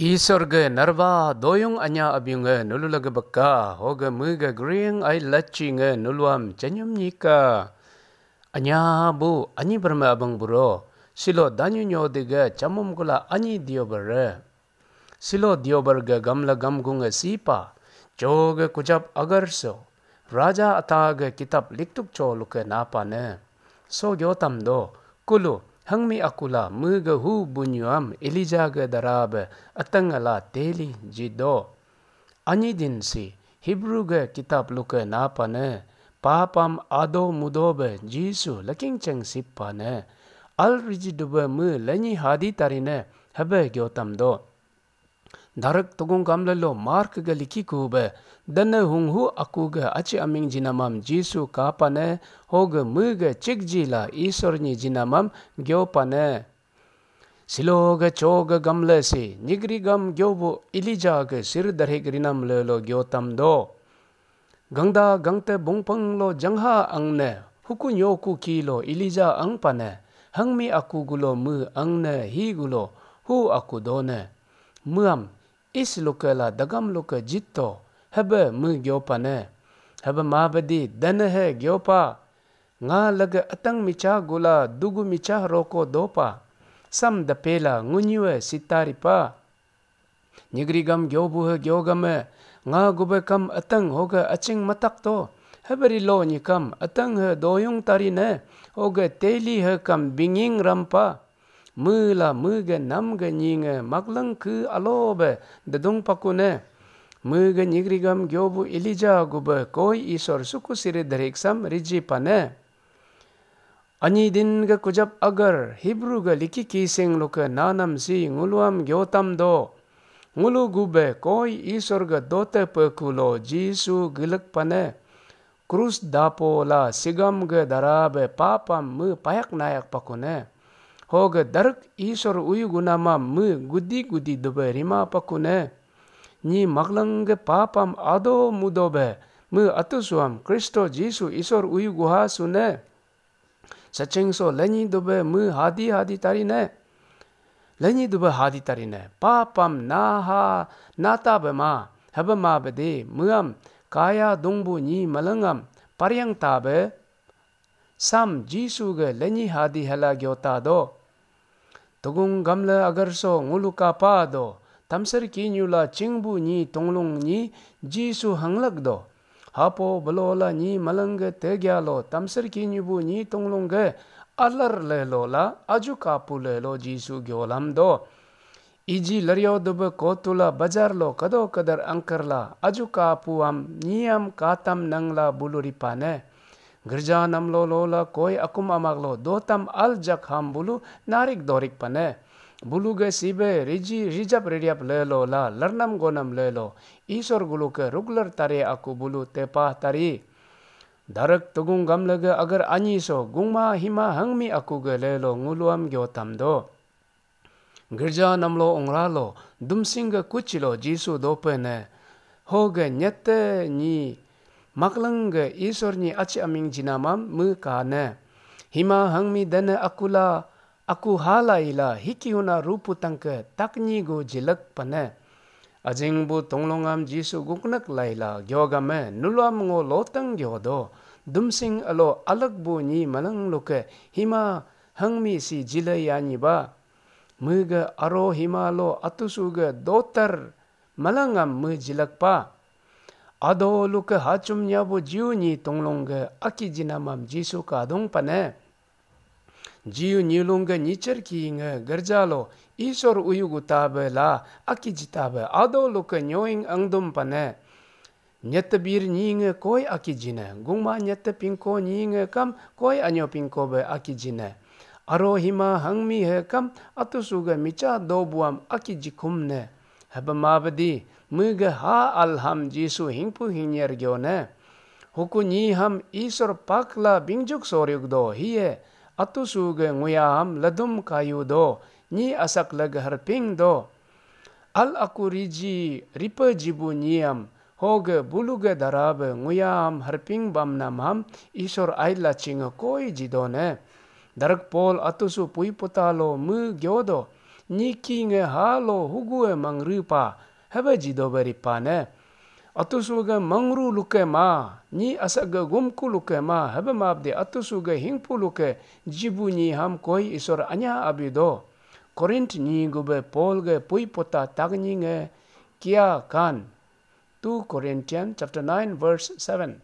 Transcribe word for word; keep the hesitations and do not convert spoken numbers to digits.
Isor ge narba doyung anya abiung nge nulu lage beka, hoge mege gering ai laci nge nuluam cenyum nyika. Anya bu anyi berme abang buro, silo danyu nyo dege camum gula anyi dio bere. Silo dio berge gamla gamgung nge sipa, coge kujap agar so, raja ata ge kitab liktuk co luke napa ne. So gyotam do, kulu, hangmi akula mege hu bunyuam Elija ge darabe ateng ala teli jido. Anyi din si, Hebrew ge kitab luke napa ne, papam ado mudobe Jisu leking ceng sipa ne, al riji dube me lenyi hadi tari ne, hebe gyotam do. Darek tugung gamle lo Mark ge liki kube, dene hunghu aku ge aci aming jinamam Jisu kapa ne, hoge mege cikji la Isor nyi jinamam gyopa ne. Silo ge co ge gamle si, nyigri gam gyobu Elija ge sir darhik rinam le lo gyotam do. Gangda gangte bungpang lo jangha ang ne, huku nyoku ki lo Elija ang pa ne, hangmi aku gulo me ang ne hi gulo, hu aku do ne. Meam, is luke la dagam luke jitto, hebe me gyopa ne. Hebe mabedi dene he gyopa. Nga lege atang micha gula dugu micha roko dopa. Sam dapela ngunyue sitari pa. Nyigri gam gyobu he gyogame, nga gube kam atang hoge acing matak to. Heberi lo nyi kam atang he doyung tari ne, hoge teli he kam binging rampa. Me la mege nam ge nyi nge maklang ke alo be dedung paku ne. Mege nyigri gam gyobu Elija gube koi Isor suku siri derik sam riji pa ne. Anyi din ge kujap agar Hebrew ge liki kising luke nanam si nguluam gyotam do. Ngulu gube koi Isor ge dote peku lo Jisu gilek pa ne. Krus dapo la sigam ge darabe papam me payak nayak paku ne. Hoge darek Isor uyu gunamam me gudi gudi dube rima paku ne. Nyi maklang ge papam ado mudobe me atusuam Kristo Jisu Isor uyu guha su ne. Sacing so lenyi dube me hadi hadi tari ne. Lenyi dube hadi tari ne. Papam naha nata be ma, hebe ma bede meam kaya dungbu nyi malengam pariang tabe. Sam Jisu ge lenyi hadi hela gyota do. Tugung gamle agar so ngulu kapa do, tamsar kinyu la cingbu nyi tunglung nyi Jisu hanglak do. Hapo belo la nyi maleng ge tegya lo tamsar kinyu bu nyi tunglung ge alar le lo la aju kapu le lo Jisu gyolam do. Iji laryo dube kotula bajar lo kado kadar angkar la aju kapu am nyiam katam nang la bulu ripane. Gerja namlo lo la koi akum amak lo dotam al jak ham bulu narik dorik pane. Bulu ge sibe riji rijap ririap le lo la larnam gonam le lo Isor gulu ke rugler tare aku bulu tepah tari. Darek tugung gamle ge agar anyi so gungma hima hangmi aku ge le lo nguluam gyotam do. Gerja namlo ongra lo dumsing ge kuchi lo Jisu dope ne. Ho ge nyete nyi maklang ge Isor nyi achi aming jinamam me ka ne. Hima hangmi dene akula aku hala ila hiki huna rupu tangke taknyi gu jilek pane. Ajing bu tonglongam Jisu guknek laila gyogame nuluam ngo lotang gyodo. Dumsing alo alak bu nyi malang luke hima hangmi si jile yanyi ba. Mege aro hima lo atusu ge dotar malangam me jilak pa. Ado luke hachum nyabu jiu nyi tonglong ge aki jinamam Jisu kadung pane. Jiu nyilung ge nyicher ki nge gerja lo Isor uyu gu tabe la aki jitabe ado luke nyoing angdum pane. Nyete bir nyi nge koi aki jine, gungma nyete pingko nyi nge kam koi anyo pingko be aki jine. Aro hima hangmi he kam atusu ge micha dobuam aki jikum ne. Hebe mabedi, mege ha alham Jisu hingpu hingnyer gyo ne. Huku nyi ham Isor pakla bingjuk soryuk do hiye, atusu ge nguya ham ledum kayu do, nyi asak leg herping do. Al aku riji ripe jibu nyiam, hoge buluge darabe nguyaam harping bamnam ham Isor aila chinge koi jidone. Darak Paul atusu pui puta lo me gyodo, nyi ki nge halo hugu e mangru pa, hebe jido be ripa ne. Atusu ge mangru luke ma, nyi asak ge gumku luke ma, hebe map de atusu ge hingpu luke, jibu nyi ham koi Isor anya abi do. Korint nyi gube Paul ge pui pota tak nyi nge kia kan. Two Corinthians chapter nine verse seven.